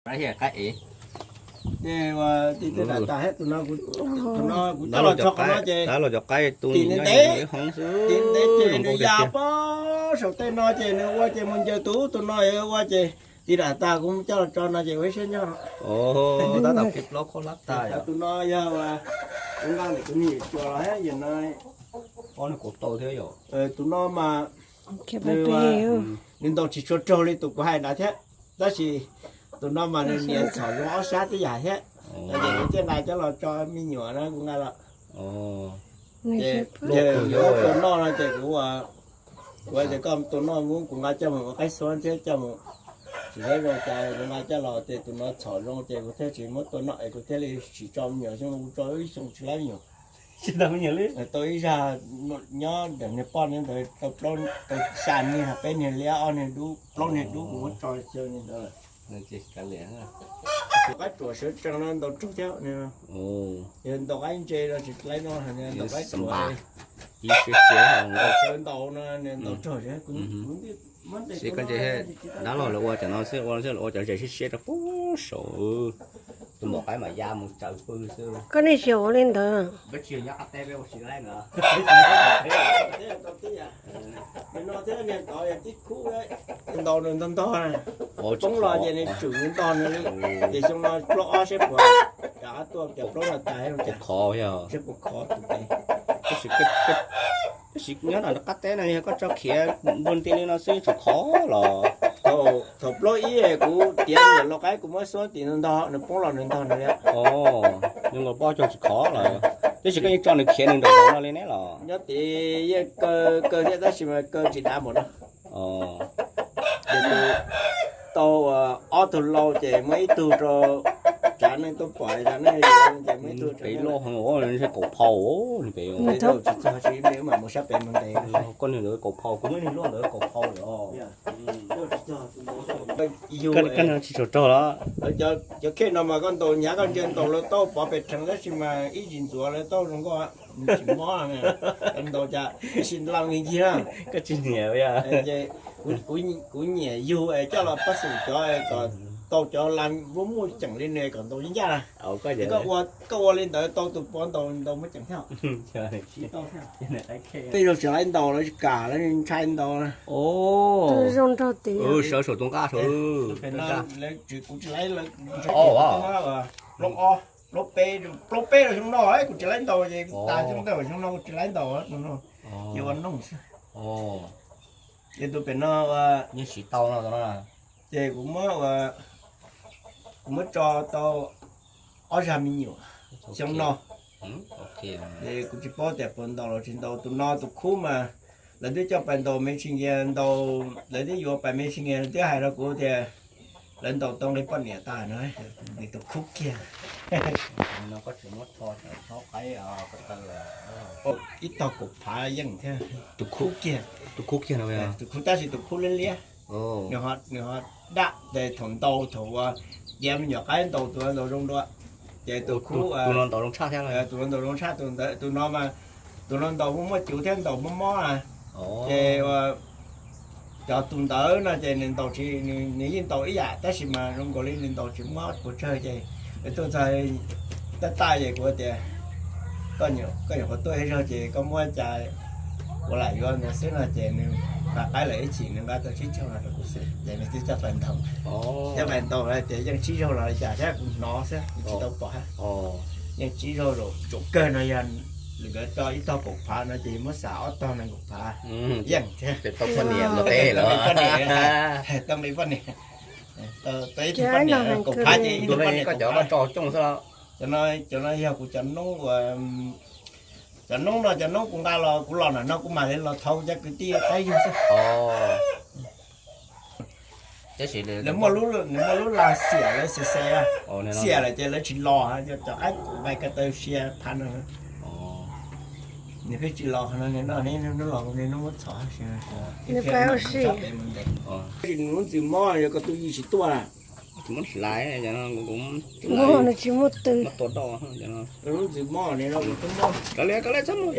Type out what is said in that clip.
Ces ua ti ti dam tas thiab tus no, tus no kuv coj los tso qhov no ces tim ntev ntev ces nws ya pob saum tej no ces nws ua ces mus ncaws tus ub tus no ua ces ti dam tas kuv coj los tso no ces ua ib siab nyob. Tab tom kis plaub khaub hlab tas. Tus no yog ua nqa ntawm tus niam cuas los thiab yog no. Tus no mas nws ntaus tsis tshua raug li tus kuv hais ntawd thiab, tab sis tus no mas nws nias txhom zoo ob sab tib yam thiab. Ces kuv thiaj nqa coj los tso me nyuam na kuv nqa los. Ces yuav tua noj no ces kuv, kuv tias koj tua noj kuv nqa coj mus ua qaib xuab thiab coj mus tsis tau zoo cas kuv nqa coj los ces tus no txhom zoo ces kuv thiaj tsis muab tua noj es kuv thiaj li tsis tso me nyuam xyoo no kuv tso ib xyoo tsis laib me nyuam. Tau ib zag nyob ntawm niag poj niag ntawd tau plaub, tau xya niag peb niag liab ob niag dub plaub niag dub kuv muab tso xyaw li ntawd. Tus qaib ruam sawv tsees no ntaus raug thiab, yog ntaus qaib ntse no tsis laib no, ntaus qaib ruam sawv ntaus no ntaus raug. Dab laug lawv ua cov no xwb, ua xwb lawv ua cov zes siab siab rau pub saum, tus maum qaib mas ya mus tsaws pw xwb. Koj niag xyov ua li ntawd. Ntaus nws ntog ntog, poob los ces nws tsum nws ntog nws li. Ces xyoo no plaub ob seb puas, rov qab tua cov plaub no tas, seb puas khov tus. Tab sis nyob rau qab teb no yog koj tso khiav npua nti li no xwb tseem khov los? Thaum plaub ib kuv tiav ntawm lau qaib kuv muab xuab tim ntog ntog nws poob los nws ntog nws li. Nws nkaus pob cog tsis khov los, tab sis koj yeej tso nws khiav nws nraum zoov no li ne los? Nyob tid yeej kaw kaw thiab tab sis mas kaw tsis dav npaum no. Ces tau ob tug lau ces muab ib tug rau tsav neej tuaj pom, tsav neej yuav ces muab ib tug. Pem loj heev, ntshe kaum phau, pem tsis txog, tsis mam mus sab pem mus ntes. Koj niag ntawd kaum phau, kuv muab niag luaj ntawd kaum phau lawm. Koj no tsis tshua raug los? Cov khej no mas koj ntaus hnyav koj ntsia ntaus lawv tau pov pem rheev tab sis mas ib tsis ntxuav lawv tau zoo nkauj, tsis mob, ntaus cas tab sis lau nqi ncig na. Koj tsis nyiam? Kuv nyiam yug es coj los pab xum cov kom tau cov la muaj muaj ceem li nws kom ntaus ncaj na. Koj ua li ntawd tau tus puav ntaus ntaus muaj ceem thiab. Tej zaug tsis laib ntaus lawv kam lawv ntshai ntaus. Sawv saum tus nqaj saud. Kuv tsis laib, plaub ob, plaub peb, plaub peb rau xyoo no kuv tsis laib ntaus ces kuv tas xyoo ntawd xyoo no kuv tsis laib ntaus no. Ces ua noog xwb. Ces tus pem no yeej siv tau no. Ces kuv muab, kuv muab tso tau ob zag me nyuam xyoo no. Ces kuv tsis paub tias puas ntaus los tsis ntaus. Tus no tus khub mas lawv twb coj pais ntaus me tsis nkias ntaus, lawv twb yuav pais me tsis nkias lawv twb hais rau kuv tias lawv ntaus tau nqi poj niam tas no. Nws tus khub kiag. Ib tog kaum phav yeej thiab. Tus khub kiag. Tus khub kiag no, tus khub tab sis tus khub liab liab. Nws ho daj ces thaum ntaus thaum uas tiav me nyuam qaib ntaus tus no ntaus zoo dua. Ces tus khub, tus no ntaus zoo tshaj thiab. Tus no ntaus zoo tshaj tus ntawd, tus no mas tus no ntaus muaj muaj cuv thiab ntaus mob mob na. Ces cov tus ntawd no ces nws ntaus tsis, nws yeej ntaus ib yam tab sis mas zoo nkaus li nws ntaus tsis mob puas tsawg ces tuaj txog taj taj ces kuv tias koj nyuam qhuav tuaj ib zaug ces koj muab cas kuv lam yuav ntawd xwb no ces nws nqa qaib lawm ib chim nws nqa tau tsib caug no rau kuv xwb ces nws twb coj pais ntaus. Coj pais ntaus tias yeej tsib zaug los li cas thiab kuv hnov xwb kuv tsis tau pom. Yeej tsib zaug zaum kawg no yog nkawd tso ib tog kaum phav no ces muab xav ob tog nees nkaum phav. Yeej thiab. Tau poj niam los teb los. Tau nqi poj niam. Tau ib tug poj niam kaum phav ces ib tug poj niam kaum phav. Cov no yog kuv cov noob uas, cov noob no cov noob kuv nqa los kuv los ntawm no kuv mam li los thov kuv cov kwv tij qaib yug xwb. Lawv muaj lub, nws muaj lub lag xiam lawv xis xes, xiam lawm ces lawv tsis los, cov qaib kuv nqa ko taw sia phav no. Nws pheej tsis los no, nws no, nws no los nws no muab txhom. Nws lub ntxwv mob yog ko tw yim tsis tuaj. Tsis muab hlais, nws tsis muaj tw. Lub ntxwv mob, kav liam, kav liam txhob mus.